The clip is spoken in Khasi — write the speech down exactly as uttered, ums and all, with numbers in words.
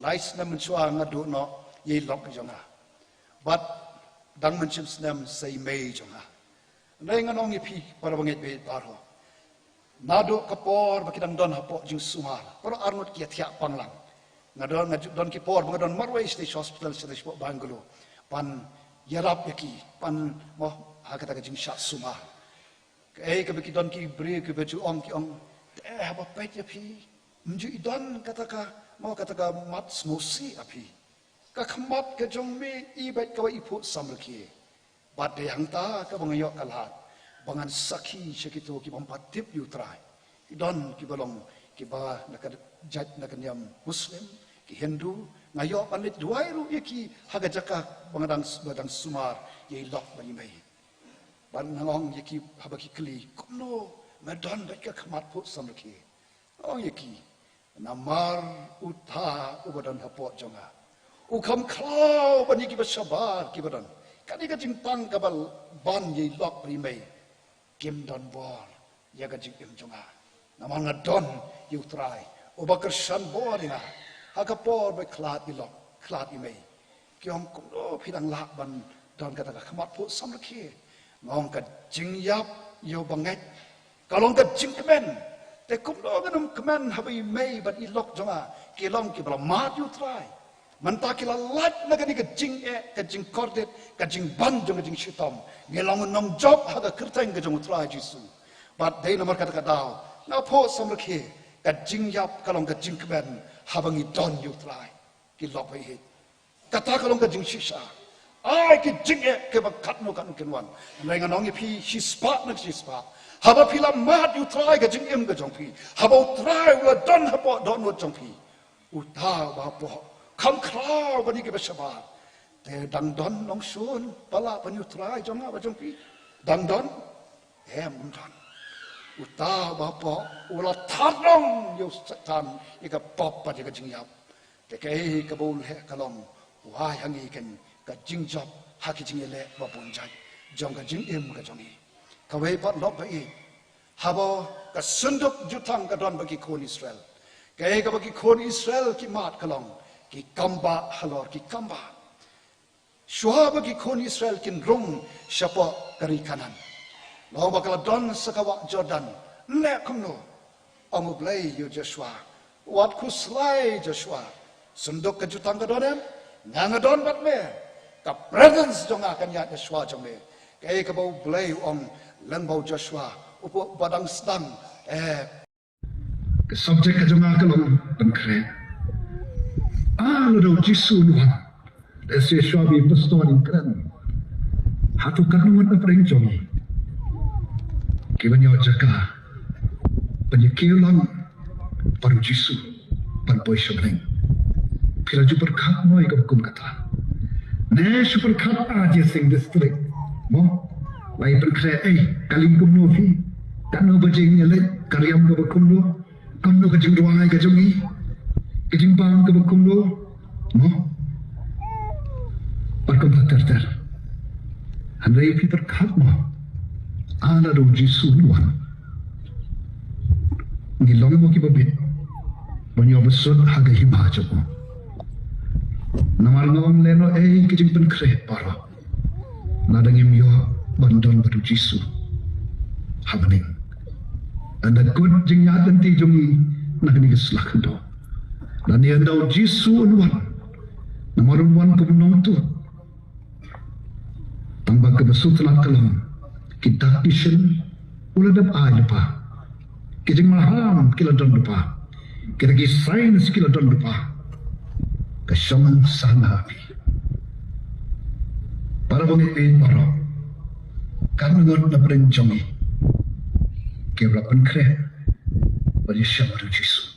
Lai snem mynshuwa nga duh noh ïa i lok jong nga. Bad dang mynshem snem sa i mei jong nga. Hynrei ngan ong ïa phi para bangeit bad baroh, naduh ka por ba ki dang don hapoh jingsumar, para arngut ki ïathiah pang lang. Nga don, nga ju don ki por ba nga don marwei sha Hospital sha Bangalore ban ïarap ïa ki, ban mo ha kata ka jingshah sumar. Kaei kaba ki don ki briew kiba ju ong, ki ong, te haba peit ïa phi, ym ju i don kata ka, mo kata ka mat sngewsih ha phi. Ka khmat ka jong me i beit kawei i phuh samrkhie. Bad dei hangta kaba nga ïoh ka lad ba ngan sakhi sha kito ki bym pat tip ïa u Trai. Ki don kiba long kiba na ka jait na ka niam Muslim, ki Hindu, nga ïoh ban leit duwai ruh ïa ki ha ka jaka ba nga dang, ba dang sumar ïa i lok bad i mei. Bad nga ong ïa ki haba ki kylli, kumno me don beit ka khmat phuh samrkhie? Nga ong ïa ki, namar uta uba don hapoh jong nga u kham khlaw ban ïa kiba shabar kiba don. Kane ka jingpang kaba ban ïa i lok bad i mei, kim don bor ïa ka jingim jong nga. Namar nga don ïa u Trai uba kyrshan bor ïa nga ha ka por ba khlad i lok khlad i mei. Ki ong, kumno phi dang lah ban don kata ka khmat phuh samrkhie? Nga ong, ka jingïap ïa u bangeit ka long ka jingkmen. Te kumno ngan ym kmen haba i mei bad i lok jong nga ki long kiba la mad ïa u Trai? Mynta ki la lait na kane ka jingeh, ka jingkordit, ka jingban jong ka jingshitom. Ngi long nongjop ha ka kyrteng ka jong u Trai Jisu. Bad dei namar kata ka daw nga phuh samrkhie, ka jingïap ka long ka jingkmen haba ngi don ïa u Trai. Ki lok ba ïeit, kata ka long ka jingshisha. Ai ki jingeh kiba katno katno kin wan. Hynrei ngan ong ïa phi, shispah na shispah, haba phi la mad ïa u Trai ka jingim ka jong phi, haba u Trai u la don hapoh dohnud jong phi, uta uba hapoh kham khlaw ban ïa kiba shabar. Te dang don nongshun ba lah ban ïa u Trai jong nga bad jong phi? Dang don? Em, ym don. Uta uba hapoh u la thad long ïa u Soitan, ïa ka pop bad ïa ka jingïap. Te kaei kaba u leh ka long, u ai ha ngi kein ka jingjop ha ki jingïaleh ba bun jait jong ka jingim ka jong ngi. Kawei pat lok ba ïeit, haba ka synduk jutang ka don bad ki khun Israel, kaei kaba ki khun Israel ki mad ka long, ki kambah halor ki kambah. Shuwa ba ki khun Israel kin rung shapoh ka ri Kanaan, long ba ka la don sa ka wah Jordan, leh kumno? Ong U Blei ïa u Joshua, wat khuslai Joshua, synduk ka jutang ka don em? Nga nga don bad me. Ka presence jong nga kan ïaid na shuwa jong me. Kaei kaba U Blei u ong lyngba u Joshua, u phuh ba dang sdang, eh, ka subject ka jong nga ka long pynkhreh. Ah, lada u Jisu un wan, lehse shuwa ba i pastor in kren, hato katno ngut na pdeng jong ngi kiban ïoh jaka ban ïa kiew lang bad u Jisu ban poi sha bneng? Phi la ju pyrkhat mo ïa kaba kum kata? Ne shu pyrkhat Ajai Singh District mo, la i pynkhreh, ei, ka ling kumno phi? Katno baje ngin ïa leit? Ka riam kaba kumno? Kumno ka jingduwai ka jong ngi? Ka jingbam kaba kumno? Mo? Bad kumta ter ter. Hynrei phi pyrkhat mo, ah, lada u Jisu un wan, ngi long mo kiba bit ban ïoh bsut ha ka hima jong u? Namar nga ong lehnoh ei ka jingpynkhreh baroh lada ngim ïoh ban don bad u Jisu ha bneng. Ynda kut jingïaid lynti jong ngi na kane ka sla khyndew, lane ynda u Jisu un wan, namar un wan kum u nongtuh. Tang ba kaba sngewtynnat ka long, ki dak ki shin u la dep ai lypa, ki jingmaham ki la don lypa, kita ki signs ki la don lypa. Ka shong sah na phi. Para bangeit baroh, katno ngut na pdeng jong ngi kiba la pynkhreh ban ïashem bad u Jisu?